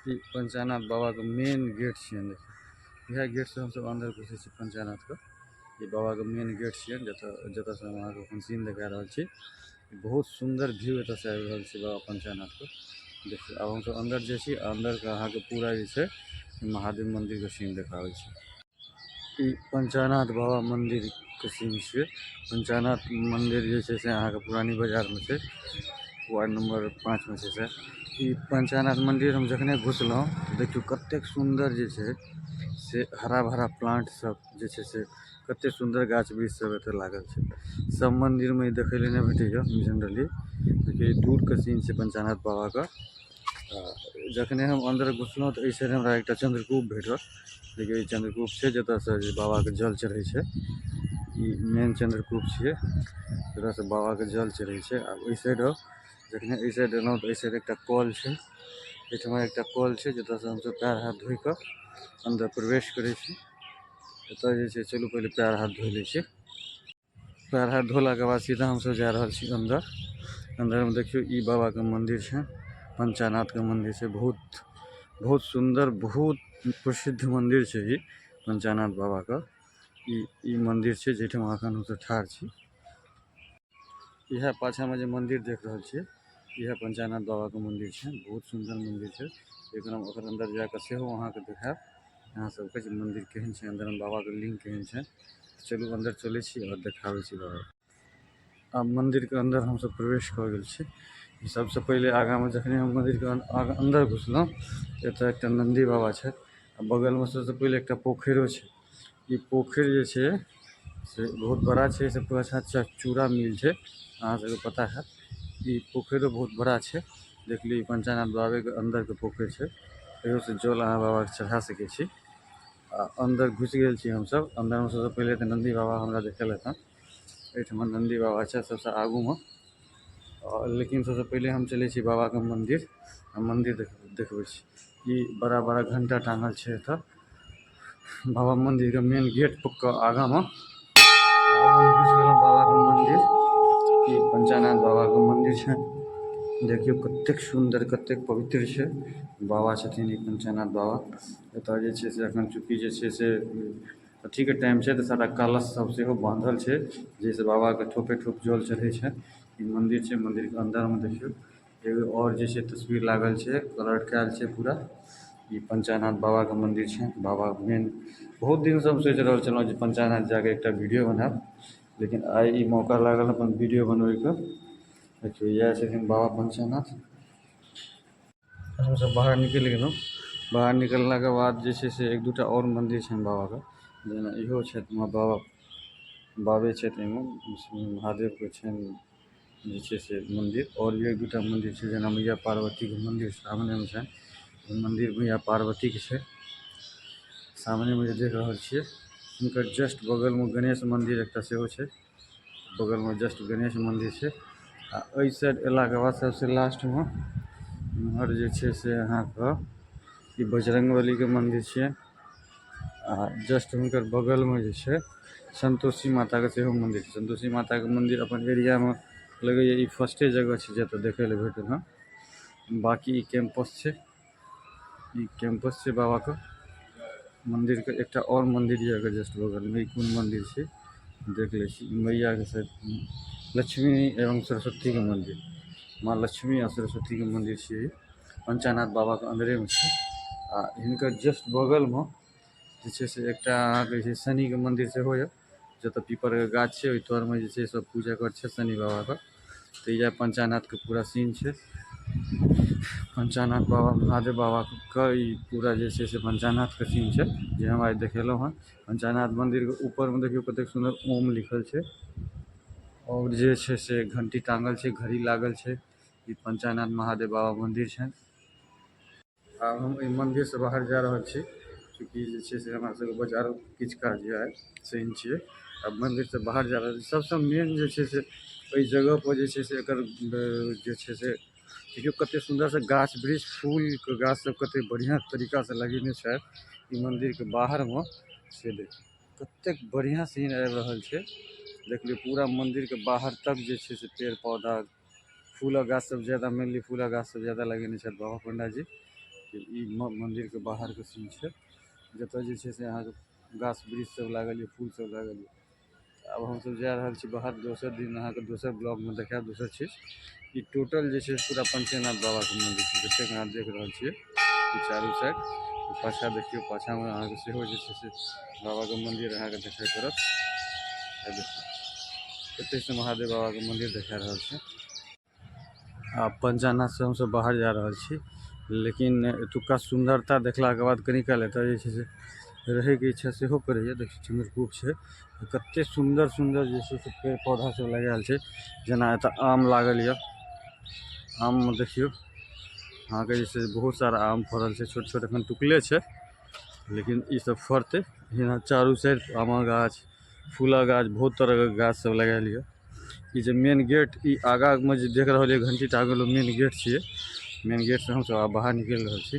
ई पंचानाथ बाबा के मेन गेट छियन। देखियौ, इएह गेट से हमसब अंदर घुसै छी पंचानाथ के। ई बाबा के मेन गेट छियन, जतऽ जतऽ से हम अहाँके एखन सीन देखा रहल छी। बहुत सुंदर व्यू एतऽ से आबि रहल छै बाबा पंचानाथ के। देखियौ, आब हमसब अंदर जाइ छी, अंदर के अहाँके पूरा जे छै महादेव मंदिर के सीन देखाबै छी। ई पंचानाथ बाबा मंदिर के सीन छियै। पंचानाथ मंदिर जे छै से अहाँके पुरानी बाजार में छै, वार्ड नंबर 5 में छै से। ई पंचानाथ मंदिर हम जखने घुसलहुँ तऽ देखियौ कतेक सुन्दर जे छै से हरा भरा प्लांट सब जे छै से कतेक सुन्दर गाछ वृक्ष सब एतऽ लागल छै। सब मंदिर में ई देखै लए नहि भेटैया जनरली। देखियौ, ई दूर के सीन छै पंचानाथ बाबा के। जखने हम अंदर घुसलहुँ तऽ एहि साइड हमरा एकटा चंद्रकूप भेटल। देखियौ, ई चंद्रकूप छै जतऽ से बाबा के जल चढ़ै छै। ई मेन चंद्रकूप छियै जतऽ से बाबा के जल चढ़ै छै। आब ओहि साइड आउ, जखने एहि साइड एलहुँ तऽ एहि साइड एकटा कल छै। एहिठमा एकटा कल छै जतऽ से हमसब पैर हाथ धोइ कऽ अंदर प्रवेश करै छी। एतऽ जे छै चलू पहिले पैर हाथ धोइ लै छी। पैर हाथ धोलाके बाद सीधा हमसब जा रहल छी अंदर। अंदर में देखियौ ई बाबा के मंदिर छै, पंचानाथ के मंदिर छै। बहुत बहुत सुंदर, बहुत प्रसिद्ध मंदिर छै ई पंचानाथ बाबा के। ई मंदिर छै जाहिठाम एखन हमसब ठाढ़ छी। इएह पाछा में जे मंदिर देख रहल छियै, इएह पंचानाथ बाबा के मंदिर छै। बहुत सुंदर मंदिर छै। एकरा ओकर अंदर जाकऽ सेहो अहाँके देखायब अहाँ सबके जे मंदिर केहन छै, अंदर में बाबा के लिंग केहन छै। चलू अंदर चलै छी और देखाबै छी बाबा। आब मंदिर के अंदर हमसब प्रवेश कऽ गेल छी। सबसँ पहिले आगाँ में जखने हम मंदिर के अंदर घुसलहुँ, एतऽ एकटा नन्दी बाबा छथि आ बगल में सबसँ पहिले एकटा पोखरिो छै। ई पोखरि जे छै से बहुत बड़ा छै, से पाछा चूड़ा मिल छै, अहाँ सबके पता हैत। ई पोखरिो बहुत बड़ा छै। देखलियै, ई पंचानाथ बाबे के अंदर के पोखरि छै। एहो से जल अहाँ बाबा के चढ़ा सकै छी। आ अंदर घुसि गेल छी हमसब। अंदर में सबसँ पहिले तऽ नन्दी बाबा हमरा देखेलथि हँ। एहिठमा नन्दी बाबा छै सबसँ आगू में। लेकिन सबसँ पहिले हम चलै छी बाबा के मंदिर, आ मंदिर देखबै छी। ई बड़ा बड़ा घंटा टांगल छै एतऽ बाबा मंदिर के मेन गेट के आगा में। घुसि गेलहुँ बाबा के मंदिर। ई पंचानाथ बाबा के मंदिर छै। देखियौ कतेक सुन्दर, कतेक पवित्र छै। बाबा छथिन ई पंचानाथ बाबा। एतऽ जे छै से एखन चूँकि जे छै से अथीके टाइम छै तऽ सारा कलश सब सेहो बान्धल छै, जाहिसँ बाबाके ठोपे ठोप जल चढ़ै छै। ई मंदिर छै। मंदिर के अंदर में देखियौ एगो और जे छै तस्वीर लागल छै, कलर कयल छै पूरा। ई पंचानाथ बाबा के मंदिर छै। बाबा मेन बहुत दिन से हम सोचि रहल छलहुँ जे पंचानाथ जाके एकटा वीडियो बनायब, लेकिन आइ ई मौका लागल अपन वीडियो बनबैके। देखियौ, इएह छथिन बाबा पंचानाथ। हमसब बाहर निकलि गेलहुँ। बाहर निकललाके बाद जे छै से एक दूटा और मंदिर छनि बाबाके, जेना इहो छथि बाबा बाबे छथि। एहिमे महादेवके छनि जे छै से मंदिर। और भी एक दूटा मंदिर छै, जेना मैया पार्वतीके मंदिर सामनेमे छनि। मंदिर मैया पार्वतीके छै सामनेमे जे देख रहल छियै। हुनकर जस्ट बगलमे गणेश मंदिर एकटा सेहो छै। बगलमे जस्ट गणेश मंदिर छै। आ एहि साइड एलाके बाद सबसँ लास्टमे इम्हर जे छै से अहाँके ई बजरंगबलीके मंदिर छियै। आ जस्ट हुनकर बगलमे जे छै संतोषी माताके सेहो मंदिर छै। संतोषी माताके मंदिर अपन एरियामे लगैए ई फर्स्टे जगह छै जतऽ देखै लए भेटल हँ। बाकी ई कैंपस छै, ई कैंपस छै बाबाके मंदिरके। एकटा और मंदिर यऽ एकर जस्ट बगलमे। ई कोन मंदिर छै देख लै छी। मैयाके शायद लक्ष्मी एवं सरस्वतीके मंदिर, माँ लक्ष्मी आ सरस्वतीके मंदिर छियै। ई पंचानाथ बाबाके अंदरेमे छै। आ हिनकर जस्ट बगलमे जे छै से एकटा अहाँके जे छै शनिके मंदिर सेहो यऽ, जतऽ पीपरके गाछ छै। ओहि तरमे जे छै सब पूजा करै छै शनि बाबाके। तऽ इएह पंचानाथके पूरा सीन छै। पंचानाथ बाबा महादेव बाबाके ई पूरा जे छै से पंचानाथके सीन छै जे हम आइ देखेलहुँ हँ। पंचानाथ मंदिरके ऊपरमे देखियौ कतेक सुन्दर ओम लिखल छै और जे छै से घंटी टांगल छै, घड़ी लागल छै। ई पंचानाथ महादेव बाबा मंदिर छै। आब हम एहि मंदिरसँ बाहर जा रहल छी, चूँकि जे छै से हमरा सबके बाजार किछु काज यऽ, शनि छियै। आब मंदिरसँ बाहर जा रहल छी। सबसँ मेन जे छै से एहि जगहपर जे छै से एकर जे छै से देखियौ कतेक सुन्दरसँ गाछ वृक्ष, फूलके गाछ सब कतेक बढ़िआँ तरीकासँ लगेने छथि ई मंदिरके बाहरमे। से देखियौ कतेक बढ़िआँ सीन आबि रहल छै। देखलियै, पूरा मंदिरके बाहर तक जे छै से पेड़ पौधा, फूलक गाछ सब ज्यादा, मेनली फूलक गाछ सब ज्यादा लगेने छथि बाबा पंडाजी। ई मंदिर के बाहर के सीन छै जता जे छै से अहां के गाछ वृक्ष सब लागल ये फूल सब लागल ये। अब हम सब जा रहल छी बाहर, दोसर दिन अहां के दोसर ब्लॉग में देखायब दोसर चीज। ई टोटल जे छै पूरा पंचेनाथ बाबा के मंदिर छै, जतेक अहां देख रहल छियै ई चारू साइड। पाछा देखियौ, पाछा में अहां के सेहो जे छै से बाबा के मंदिर अहां के देखाई पड़त। एते से महादेव बाबा के मंदिर देखा रहल छै। आ पंचानाथ से हम सब बाहर जा रहल छी, लेकिन एतुका सुंदरता देखला के बाद कनी काल एतऽ जे छै से रहे के इच्छा सेहो करैया। देखियौ चंद्रकूप छै, कते सुंदर सुंदर जे छै से पेड़ पौधा सब लगायल छै। जेना एतऽ आम लागल ये, आम में देखियौ अहाँ के जे छै बहुत सारा आम फड़ल छै, छोट छोट एखन टुकले छै, लेकिन ई सब फड़तै। एहिना चारू साइड आमक गाछ, फूलक गाछ, बहुत तरह के गाछ सब लगायल ये। ई जे मेन गेट, ई आगा में जे देख रहल ये घंटी टांगल, मेन गेट छियै। मेन गेट से हम सब आब बाहर निकलि रहल छी।